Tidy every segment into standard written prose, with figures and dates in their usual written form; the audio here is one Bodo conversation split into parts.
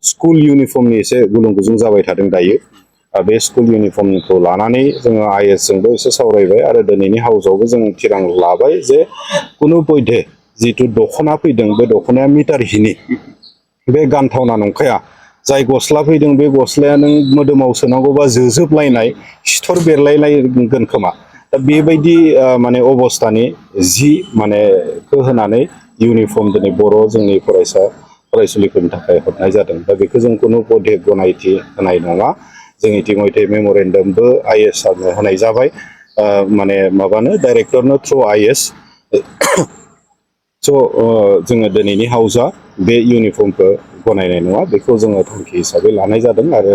स्कुल इउनिफर्मनि एसे गुलुं गुजुं जाबाय थादों दायो। बे स्कुल इउनिफर्मखौ लानानै जोङो IS जोंबो एसे सावरायबाय आरो दिनैनि हाउसावबो जों थिरां लाबाय जे कुनु बयधे जिथु दख'ना फैदों बे दख'नाया मिटारहिनि बे गानथावना नंखाया। जाय गस्ला फैदों बे गस्लाया नों मोदोमाव सोनांगौबा जोजोबलायनाय सिथर बेरलायलायगोन खोमा। दा बेबायदि माने अबस्थानि जि माने होनानै इउनिफर्म दिनै बर' जोंनि फरायसुलिफोरनि थाखाय हरनाय जादों। दा बेखौ जों कुनु बयधे गनायथि होनाय नङा। जों इतिमयधे मेमरेन्डामबो IS सारनो होनाय जाबाय, माने माबानो डाइरेक्टरनो थ्रु IS। स' जोङो दिनैनि हाउसआ बे इउनिफर्मखौ गनायनाय नङा, बेखौ जोङो थांखि हिसाबै लानाय जादों। आरो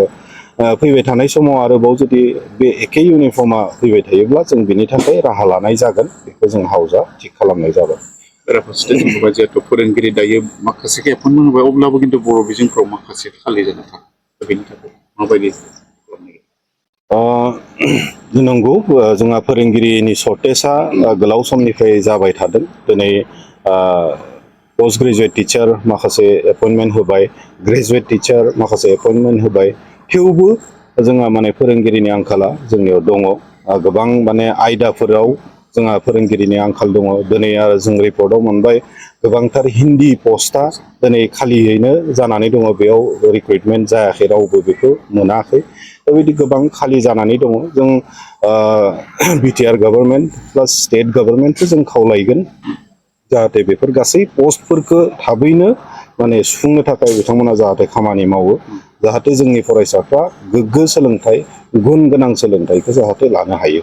फैबाय थानाय समाव आरोबाव जुदि बे एखे इउनिफर्मा फैबाय थायोब्ला जों बिनि थाखाय राहा लानाय जागोन, बेखौ जों हाउसआ थिग खालामनाय जाबाय। बेराफारसेथिं जों नुबाय जिहेतु फोरोंगिरि दायो माखासे एपइन्टमेन्ट होबाय, अब्लाबो खिन्थु बर' बिजोंफ्राव माखासे खालि जाना थाङो। दा बेनि थाखाय माबायदि खालामनाय? नंगौ, जोंहा फोरोंगिरिनि सर्टेजआ गोलाव समनिफ्राय जाबाय थादों। दिनै पोस्ट ग्रेजुवेट टिचार माखासे एपइन्टमेन्ट होबाय, ग्रेजुवेट टिचार माखासे एपइन्टमेन्ट होबाय, थेवबो जोंहा माने फोरोंगिरिनि आंखाला जोंनियाव दङ। गोबां माने आयदाफोराव जोंहा फोरोंगिरिनि आंखाल दङ। दिनै आरो जों रिपर्टआव मोनबाय गोबांथार हिन्दी पस्टआ दिनै खालियैनो जानानै दङ, बेयाव रिक्रुइटमेन्ट जायाखै, रावबो बेखौ मोनाखै। बेबायदि गोबां खालि जानानै दङ। जों BTR गभर्नमेन्ट प्लास स्टेट गभर्नमेन्टखौ जों खावलायगोन जाहाथे बेफोर गासै पस्टफोरखौ थाबैनो माने सुफुंनो थाखाय बिथांमोना जाहाथे खामानि मावो, जाहाथे जोंनि फरायसाफ्रा गोग्गो सोलोंथाइ, गुन गोनां सोलोंथाइखौ जाहाथे लानो हायो।